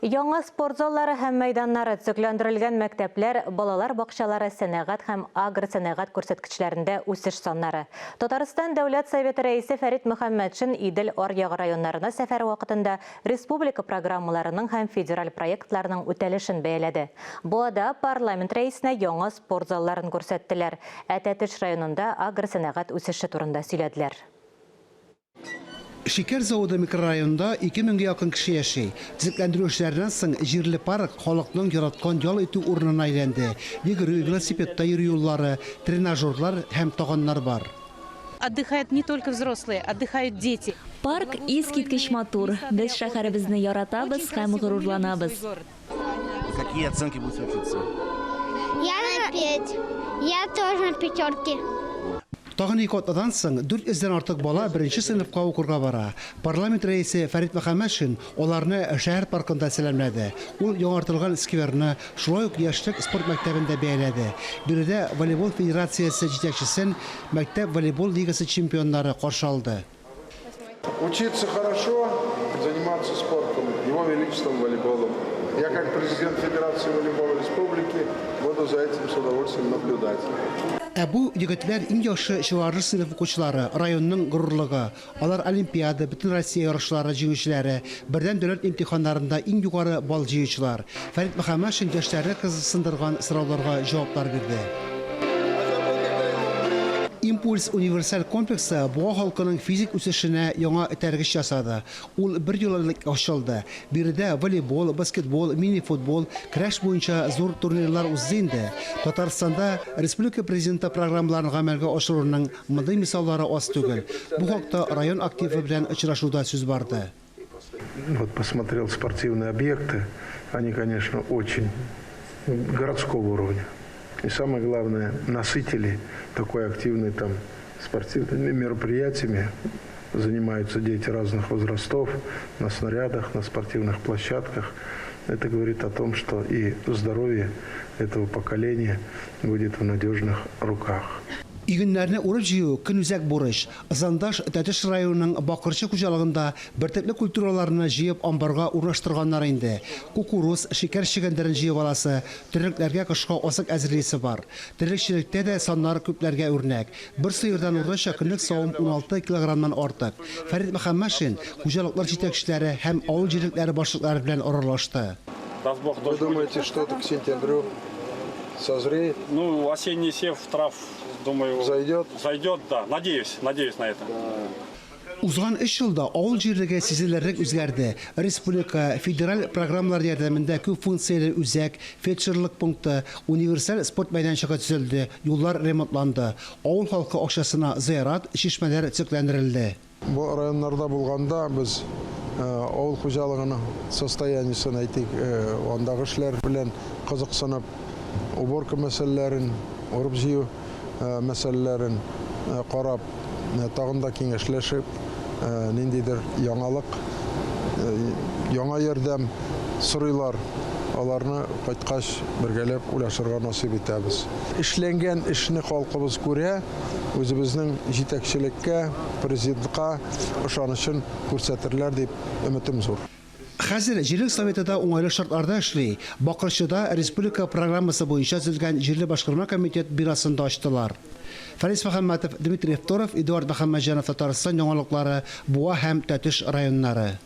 Яңа спорт заллары һәм мәйданнары, төзекләндерелгән мәктәпләр, балалар бакчалары, сәнәгать һәм агросәнәгать күрсәткечләрендә үсеш саннары. Татарстан Дәүләт Советы Рәисе Фәрит Мөхәммәтшин Идел аръягы районнарына сәфәре вакытында республика программаларының һәм федераль проектларның үтәлешен бәяләде. Буада парламент Рәисенә яңа спорт залларын күрсәттеләр, ә Тәтеш районында агросәнәгать үсеше турында сөйләделәр. Шикәр заводы микрорайонында 2 меңгә якын кеше яши. Төзекләндерү эшләреннән соң җирле парк халыкның яраткан ял итү урынына әйләнде. Йөгерү, велосипедта йөрү юллары, тренажерлар һәм таганнар бар. Отдыхают не только взрослые, отдыхают дети. Парк искиткеч матур. Без шәһәребезне яратабыз һәм горурланабыз. Какие оценки будете учиться? Я на пять. Я тоже на пятерке. Тагын ике атнадан соң 400 дән артык бала беренче сыйныфка укырга бара. Парламент рәисе Фәрит Мөхәммәтшин аларны шәһәр паркында сәламләде. Ул яңартылган скверны, шулай ук Яшьлек спорт мәктәбен дә бәяләде. Биредә волейбол федерациясе җитәкчесен мәктәп волейбол лигасы чемпионнары каршы алды. Учиться хорошо, заниматься спортом, его величеством волейболом. Я как президент Федерации волейбола республики буду за этим с удовольствием наблюдать. Ә бу егетләр иң яхшы чыгарылыш сыйныф укучылары, районның горурлыгы. Алар олимпиада, бөтенроссия ярышлары җиңүчеләре, бердәм дәүләт имтиханнарында иң югары балл җыючылар. Фәрит Мөхәммәтшин яшьләрне кызыксындырган сорауларга җаваплар бирде. Импульс универсаль комплексы Буа халкының физик үсешенә яңа этәргеч ясады. Ул бер ел элек ачылды. Биредә волейбол, баскетбол, мини-футбол, көрәш буенча зур турнирлар узды инде. Татарстанда республика Президенты программаларын гамәлгә ашыруның мондый мисаллары аз түгел. Бу хакта район активы белән очрашуда сүз барды. Вот посмотрел спортивные объекты, они, конечно, очень городского уровня. И самое главное, насытили такой активной там спортивными мероприятиями. Занимаются дети разных возрастов на снарядах, на спортивных площадках. Это говорит о том, что и здоровье этого поколения будет в надежных руках. Игеннәрне урып-җыю, көнүзәк бурыч. Ызандаш Тәтеш районының Бакырчы хуҗалыгында бөртекле культураларны җыеп амбарга урнаштырганнар инде. Кукуруз, шикәр чөгендерен җыеп аласы, терлекләргә кышка азык әзерлисе бар. Терлекчелектә дә саннар күпләргә үрнәк. Бер сыердан уртача көнлек савым 16 килограммнан артык. Фәрит Мөхәммәтшин хуҗалыклар җитәкчеләре һәм авыл җирлекләре башлыклары белән аралашты. Даст Бог, Вы думаете, что это к сентябрю созреет? Ну, осенний сев трав, думаю... Зайдет? Зайдет, да. Надеюсь, надеюсь на это. Узган өч елда авыл җирлеге сизелерлек үзгәрде. Республика, федераль программалар ярдәмендә күп функцияле үзәк, фельдшерлык пункты, универсаль спорт мәйданчыгы төзелде, юллар ремонтланды. Авыл халкы акчасына зыярат, чишмәләр төзекләндерелде. Бу районнарда булганда без авыл хуҗалыгының состояниесен, әйтик, андагы эшләр белән кызыксынып, уборка мәсьәләләрен, урып-җыю мәсьәләләрен карап, тагын да киңәшләшеп, ниндидер яңалык, яңа ярдәм сорыйлар. Аларны кайткач бергәләп уйлашырга насыйп итәбез. Эшләнгән эшне халкыбыз күрә, үзебезнең җитәкчелеккә, президентка ышанычын күрсәтерләр дип өметем зур. Хәзер җирлек советы да уңайлы шартларда эшли. Бакырчыда республика программасы буенча төзелгән җирле башкарма комитет бинасын да ачтылар. Фәнис Мөхәммәтов, Дмитрий Второв, Эдуард Мөхәммәтҗанов Татарстан яңалыклары, Буа һәм Тәтеш районнары.